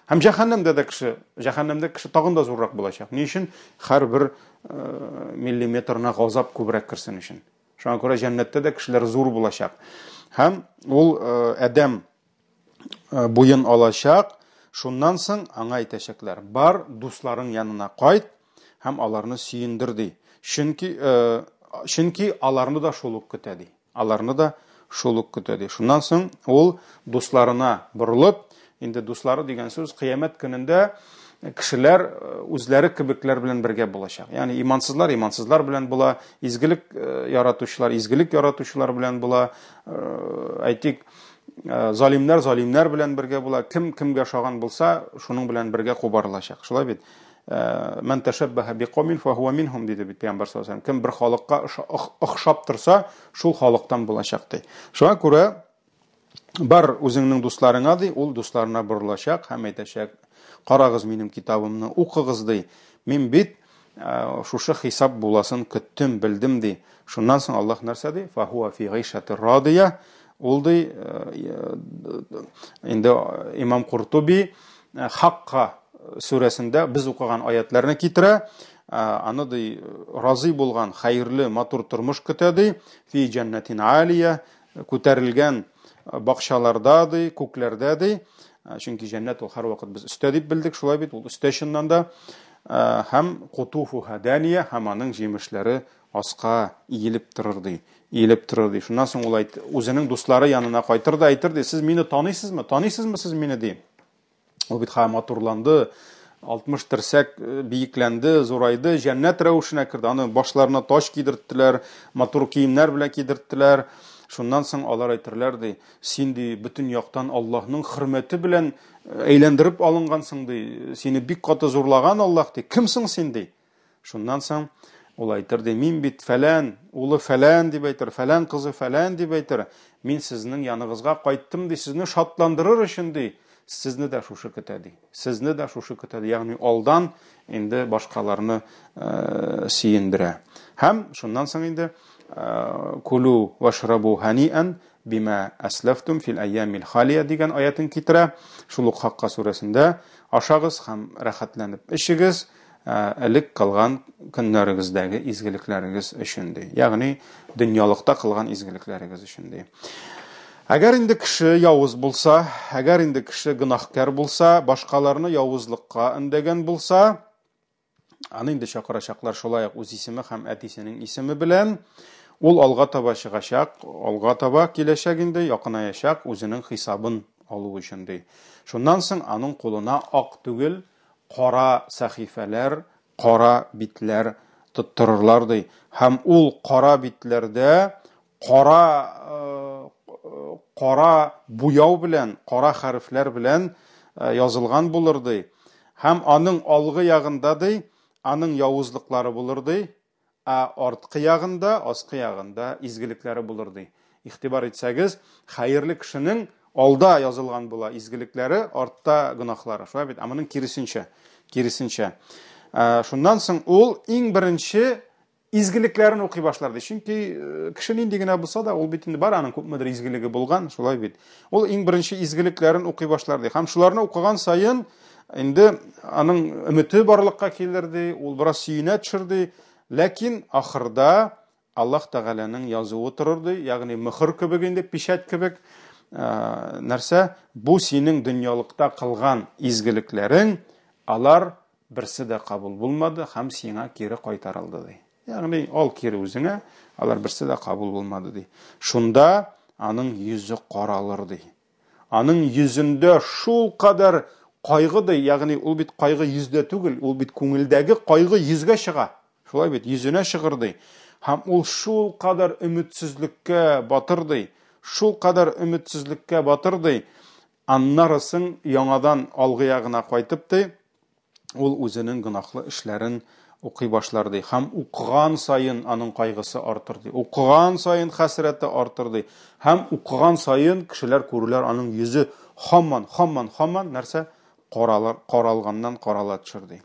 Һәм җәһәннәмдә дә кеше, җәһәннәмдә кеше тагын да зуррак булачак. Ни өчен? Һәрбер э, миллиметрына газап күбрәк керсен өчен. Шуңа күрә җәннәттә дә кешеләр зур булачак. Һәм ул э, адәм э, буен алачак. Шуннан соң аңа әйтәчәкләр: "Бар, дусларың янына кайт һәм аларны сөендер", ди. Чөнки чөнки аларны да шул ук көтә, ди. Аларны да шул ук көтә, ди. Шуннан соң ул дусларына борылып, инде дуслары дигән сүз кыямәт көнендә кешеләр э, үзләре кебекләр белән бергә булачак. Ягъни имансызлар имансызлар белән була, изгелек э, яратучылар изгелек яратучылар белән була, э, әйтик, залимнәр залимнәр белән бергә була. Кем кемгә ошаган булса, шуның белән бергә кубарылачак. Шулай бит? Э, Мән тәшәббәһә биқаумин фахуа минһум диде бит пәйгамбәр саллаллаху алейһи Кем бер халыкка охшап торса, шул халыктан булачак ди. Шуңа күрә бар үзеңнең дусларыңа ди, ул дусларына борылачак һәм әйтәчәк: "Карагыз минем китабымны, укыгыз ди. Мин бит э, шушы хисап буласын көттем, белдем ди. Шуннан соң Аллаһ нәрсә ди? Фахуа фи гыйшати радия. Ул ди, э, инде имам Куртуби хакка. сүрәсендә без укыган аятларны китерә. Аны ди разый булган хәерле матур тормыш көтә ди. Фи җәннәтин алия, күтәрелгән бакчаларда ди, күкләрдә ди. Чөнки җәннәт ул һәрвакыт без өстә дип белдек, шулай бит, ул өстә чыннан да. Һәм кутуфуха дания, һәм аның җимешләре аска иелеп торыр ди. Иелеп торыр ди. Шуннан соң ул әйт, үзенең дуслары янына кайтыр да әйтер ди, сез мине таныйсызмы? Таныйсызмы сез мине ди. Ул бит ха матурланды, 60 терсәк биекләнде, зурайды, җәннәт рәвешенә керде. Аны башларына таҗ кидерттеләр, матур киемнәр белән кидерттеләр. Шуннан соң алар әйтерләр ди, син ди бөтен яктан Аллаһның хөрмәте белән әйләндереп алынгансың ди, сине бик каты зурлаган Аллаһ ди, кемсең син ди. Шуннан соң ул әйтер ди, мин бит фәлән, улы фәлән дип әйтер, фәлән кызы фәлән дип әйтер, мин сезнең яныгызга кайттым ди, сезне шатландырыр өчен ди, сезне дә шушы көтә ди. Сезне дә шушы көтә ди. Ягъни алдан инде башкаларны сөендерә. Һәм шуннан соң инде кулу вашрабу ханиан бима аслафтум фил айямил халия дигән аятын китерә. Шул ук Хакка сүрәсендә ашагыз һәм рәхәтләнеп эчегез, элек кылган көннәрегездәге изгелекләрегез өчен ди. Ягъни дөньялыкта кылган изгелекләрегез өчен ди. Әгәр инде кеше явыз булса, әгәр инде кеше гөнаһкар булса, башкаларны явызлыкка өндәгән булса, аны инде чакырачаклар шулай ук үз исеме һәм әтисенең исеме белән. Ул алга таба чыгачак, алга таба киләчәк инде, якынаячак үзенең хисабын алу өчен ди. Шуннан соң аның кулына ак түгел, кара сәхифәләр, кара битләр тоттырырлар ди. Һәм ул кара битләрдә кара кара буяу белән, кара хәрефләр белән язылган булыр ди. Һәм аның алгы ягында ди, аның явызлыклары булыр ди, ә арткы ягында, аскы ягында изгелекләре булыр ди. Игътибар итсәгез, хәерле кешенең алда язылган була изгелекләре, артта гөнаһлары. Шулай бит? Ә моның киресенчә, киресенчә. Шуннан соң ул иң беренче изгелекләрен укый башлар ди. Чөнки кеше нинди генә булса да, ул бит инде бар аның күпмедер изгелеге булган, шулай бит. Ул иң беренче изгелекләрен укый башлар ди. Һәм шуларны укыган саен инде аның өмете барлыкка килер ди, ул бераз сөенә төшер ди. Ләкин ахырда Аллаһ Тәгаләнең язуы торыр ди, ягъни мөхер кебек инде, печать кебек нәрсә, бу синең дөньялыкта кылган изгелекләрең, алар берсе дә кабул булмады һәм сиңа кире кайтарылды ди. Ягъни ал кире үзеңә, алар берсе дә кабул булмады ди. Шунда аның йөзе каралыр ди. Аның йөзендә шул кадәр кайгы ди, ягъни ул бит кайгы йөздә түгел, ул бит күңелдәге кайгы йөзгә чыга. Шулай бит, йөзенә чыгыр ди. Һәм ул шул кадәр өметсезлеккә батыр ди, шул кадәр өметсезлеккә батыр ди. Аннары соң яңадан алгы ягына кайтып ди, ул үзенең гөнаһлы эшләрен укый башлар ди. Һәм укыган саен аның кайгысы артыр ди. Укыган саен хәсрәте артыр ди. Һәм укыган саен кешеләр күрерләр аның йөзе һаман, һаман, һаман нәрсә каралыр, каралганнан карала төшер ди.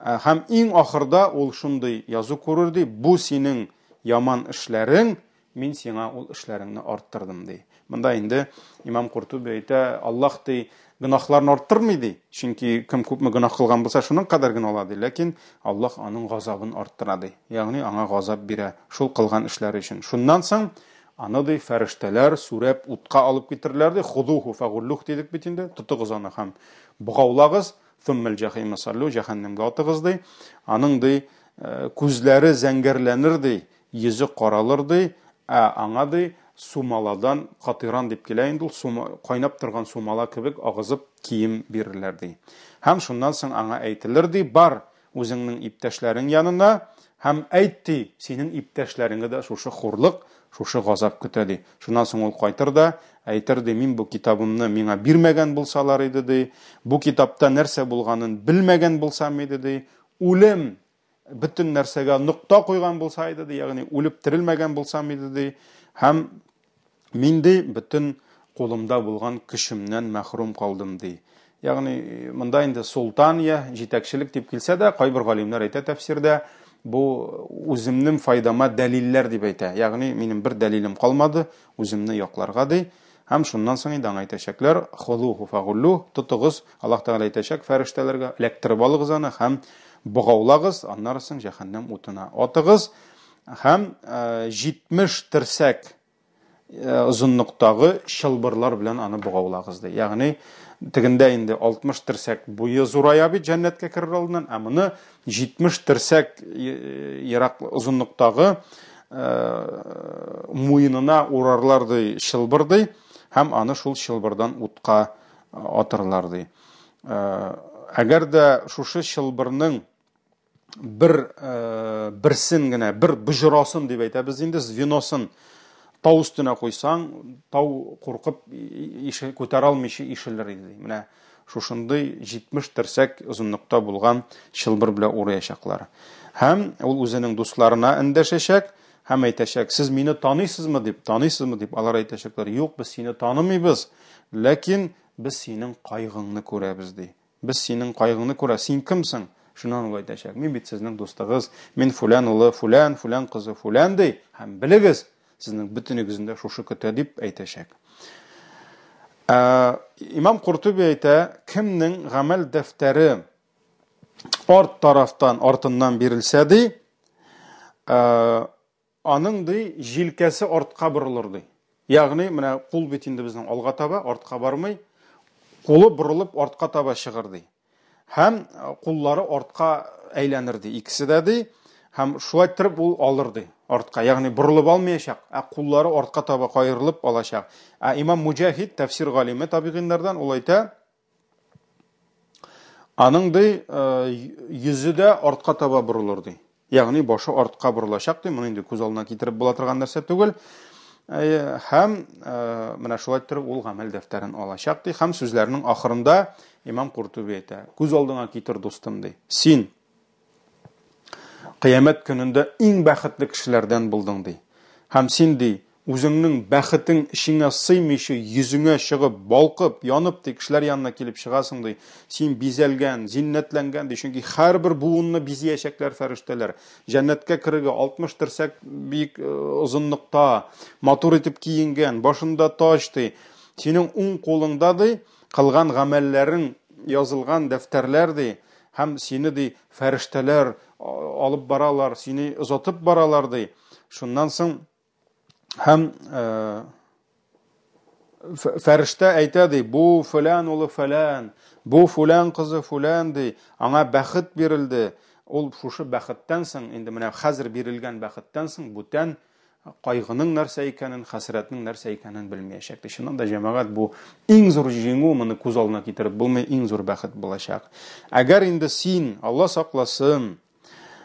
Һәм иң ахырда ул шундый язу күрер ди, бу синең яман эшләрең, мин сиңа ул эшләреңне арттырдым ди. Монда инде имам Куртуби әйтә, Аллаһ ди гөнаһларны арттырмый ди. Чөнки кем күпме гөнаһ кылган булса, шуның кадәр генә ала ди. Ләкин Аллаһ аның газабын арттыра ди. Ягъни аңа газап бирә шул кылган эшләре өчен. Шуннан соң аны ди фәрештәләр сүрәп утка алып китерләр ди. Худуху фагуллух дидек бит инде. Тотыгыз аны һәм богаулагыз. Thummal jahima sallu, җәһәннәмгә атыгыз ди. Аның ди күзләре зәңгәрләнер ди, йөзе каралыр ди, ә аңа ди сумаладан катиран дип килә инде ул, сума, кайнап торган сумала кебек агызып кием бирерләр ди. Һәм шуннан соң аңа әйтелер ди, бар үзеңнең иптәшләрең янына һәм әйт ди, синең иптәшләреңне дә шушы хурлык, шушы газап көтә ди. Шуннан соң ул кайтыр да әйтер ди, мин бу китабымны миңа бирмәгән булсалар иде ди, бу китапта нәрсә булганын белмәгән булсам иде ди, үлем бөтен нәрсәгә нокта куйган булса иде ди, ягъни үлеп терелмәгән булсам иде ди, һәм мин ди бөтен кулымда булган көчемнән мәхрүм калдым ди. Ягъни монда инде султания, җитәкчелек дип килсә дә, кайбер галимнәр әйтә тәфсирдә, бу үземнең файдама дәлилләр дип әйтә. Ягъни минем бер дәлилем калмады, үземне якларга ди. Һәм шуннан соң инде аңа әйтәчәкләр, Хузуху фагуллух, тотыгыз, Аллаһ Тәгалә әйтәчәк фәрештәләргә, эләктереп алыгыз аны һәм богаулагыз, аннары соң җәһәннәм утына атыгыз. Һәм 70 терсәк озынлыктагы чылбырлар белән аны богаулагыз ди. Ягъни тегендә инде 60 терсәк буе зурая бит җәннәткә керер алдыннан, ә моны 70 терсәк ерак озынлыктагы муенына урарлар ди, чылбыр ди, һәм аны шул чылбырдан утка атырлар ди. Әгәр дә шушы чылбырның бер берсен генә, бер боҗрасын дип әйтәбез инде, звеносын тау өстенә куйсаң, тау куркып ише, күтәрә алмыйча ишелер иде. Менә шушындый 70 терсәк озынлыкта булган чылбыр белән урыячаклар. Һәм ул үзенең дусларына эндәшәчәк һәм әйтәчәк, сез мине таныйсызмы дип, таныйсызмы дип, алар әйтәчәкләр, юк, без сине танымыйбыз, ләкин без синең кайгыңны күрәбез, ди. Без синең кайгыңны күрә, син кем соң? Шуннан ул әйтәчәк, мин бит сезнең дустыгыз, мин фүлән улы фүлән, фүлән кызы фүлән, ди, һәм белегез, сезнең бөтенегезне дә шушы көтә, дип әйтәчәк. Имам Куртуби әйтә, кемнең гамәл дәфтәре арт тарафтан, артыннан бирелсә, ди, Аның, ди, җилкәсе артка борылыр, ди. Ягъни, менә кул бит инде безнең алга таба, артка бармый. Кулы борылып артка таба чыгыр, ди. Һәм куллары артка әйләнер, ди. Икесе дә, ди. Һәм шулай иттереп ул алыр, ди, артка. Ягъни борылып алмаячак, ә куллары артка таба каерылып алачак. Ә имам Муҗахид, тәфсир галиме табигыйннардан, ул әйтә, Аның ди йөзе дә артка таба борылыр ди. Ягъни башы артка борылачак ди. Моны инде күз алдына китереп була торган нәрсә түгел. Һәм менә шулай иттереп ул гамәл дәфтәрен алачак ди. Һәм сүзләренең ахырында имам Куртуби әйтә: "Күз алдыңа китер, дустым ди. Син Кыямәт көнендә иң бәхетле кешеләрдән булдың, ди. Һәм син, ди, үзеңнең бәхетең эчеңә сыймыйча, йөзеңә чыгып, балкып, янып, ди, кешеләр янына килеп чыгасың, ди. Син бизәлгән, зиннәтләнгән, ди, чөнки һәрбер буынны бизиячәкләр фәрештәләр. Җәннәткә керергә 60 терсәк биек озынлыкта, матур итеп киенгән, башында таҗ, ди. Синең уң кулыңда, ди, кылган гамәлләрең язылган дәфтәрләр, ди. Һәм сине, ди, фәрештәләр алып баралар, сине озатып баралар, ди. Шуннан соң һәм фәрештә әйтә, ди, бу фәлән улы фәлән, бу фүлән кызы фүлән, ди, аңа бәхет бирелде. Ул шушы бәхеттән соң, инде менә хәзер бирелгән бәхеттән соң бүтән кайгының нәрсә икәнен, хәсрәтнең нәрсә икәнен белмәячәк. Чыннан да, җәмәгать, бу иң зур җиңү, моны күз алдына китереп булмый, иң зур бәхет булачак. Әгәр инде син, Алла сакласын,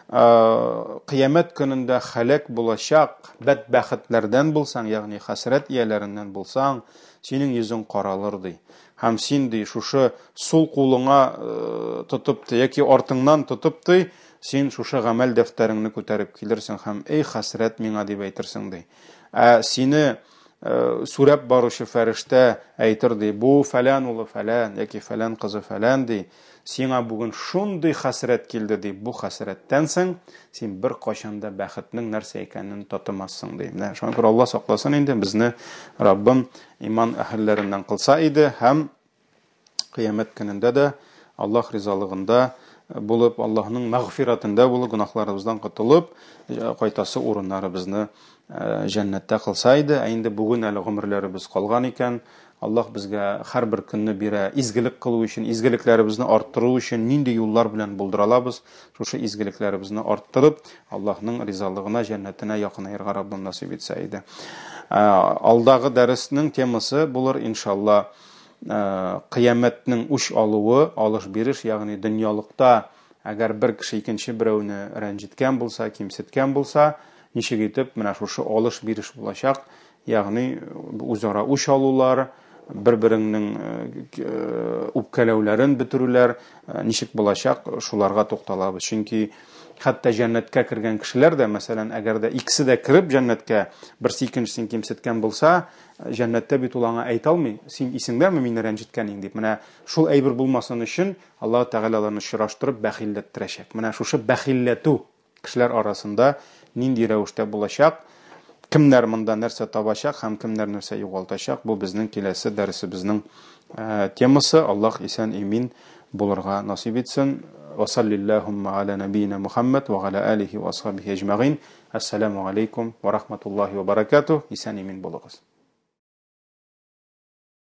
кыямәт көнендә халәк булачак бәдбәхетләрдән булсаң, ягъни хәсрәт ияләреннән булсаң, синең йөзең каралыр, ди. Һәм син, ди, шушы сул кулыңа тотып, ди, яки артыңнан тотып, ди, Син шушы гамәл дәфтәреңне күтәреп килерсең һәм, Эй, хәсрәт миңа, дип әйтерсең, ди. Ә сине сүрәп баручы фәрештә әйтер, ди, Бу фәлән улы фәлән яки фәлән кызы фәлән, ди, сиңа бүген шундый хәсрәт килде, ди, бу хәсрәттән соң син беркайчан да бәхетнең нәрсә икәнен татымассың, ди. Менә шуңа күрә Алла сакласын инде безне, Раббым иман әһелләреннән кылса иде һәм Кыямәт көнендә дә Аллаһ ризалыгында булып, Аллаһның мәгъфиратендә булып, гөнаһларыбыздан котылып, кайтасы урыннарыбызны җәннәттә кылса иде. Ә инде бүген әле гомерләребез калган икән, Аллаһ безгә һәрбер көнне бирә изгелек кылу өчен, изгелекләребезне арттыру өчен нинди юллар белән булдыра алабыз, шушы изгелекләребезне арттырып, Аллаһның ризалыгына, җәннәтенә якынаерга Раббым насыйп итсә иде. Алдагы дәреснең темасы булыр, иншалла, Кыямәтнең үч алуы, алыш-биреш, ягъни дөньялыкта әгәр бер кеше икенче берәүне рәнҗеткән булса, кимсеткән булса, ничек итеп менә шушы алыш-биреш булачак, ягъни үзара үч алулар, бер-береңнең үпкәләүләрен бетерүләр ничек булачак, шуларга тукталабыз. Чөнки хәтта җәннәткә кергән кешеләр дә, мәсәлән, әгәр дә икесе дә кереп җәннәткә, берсе икенчесен кимсеткән булса, Җәннәттә бит ул аңа әйтә алмый, син исеңдәме мине рәнҗеткәнең дип. Менә шул әйбер булмасын өчен Аллаһ Тәгалә аларны очраштырып бәхилләттерәчәк. Менә шушы бәхилләтү кешеләр арасында нинди рәвештә булачак, Кемнәр монда нәрсә табачак һәм кемнәр нәрсә югалтачак, бу безнең киләсе дәресебезнең темасы. Аллаһ исән имин булырга насыйп итсен. Ва саллиллахумма аля набийна Мухаммад ва аля алихи ва асхабихи әҗмәгыйн. Ассаламу алейкум ва рахматуллахи ва баракатух. Исән имин булыгыз.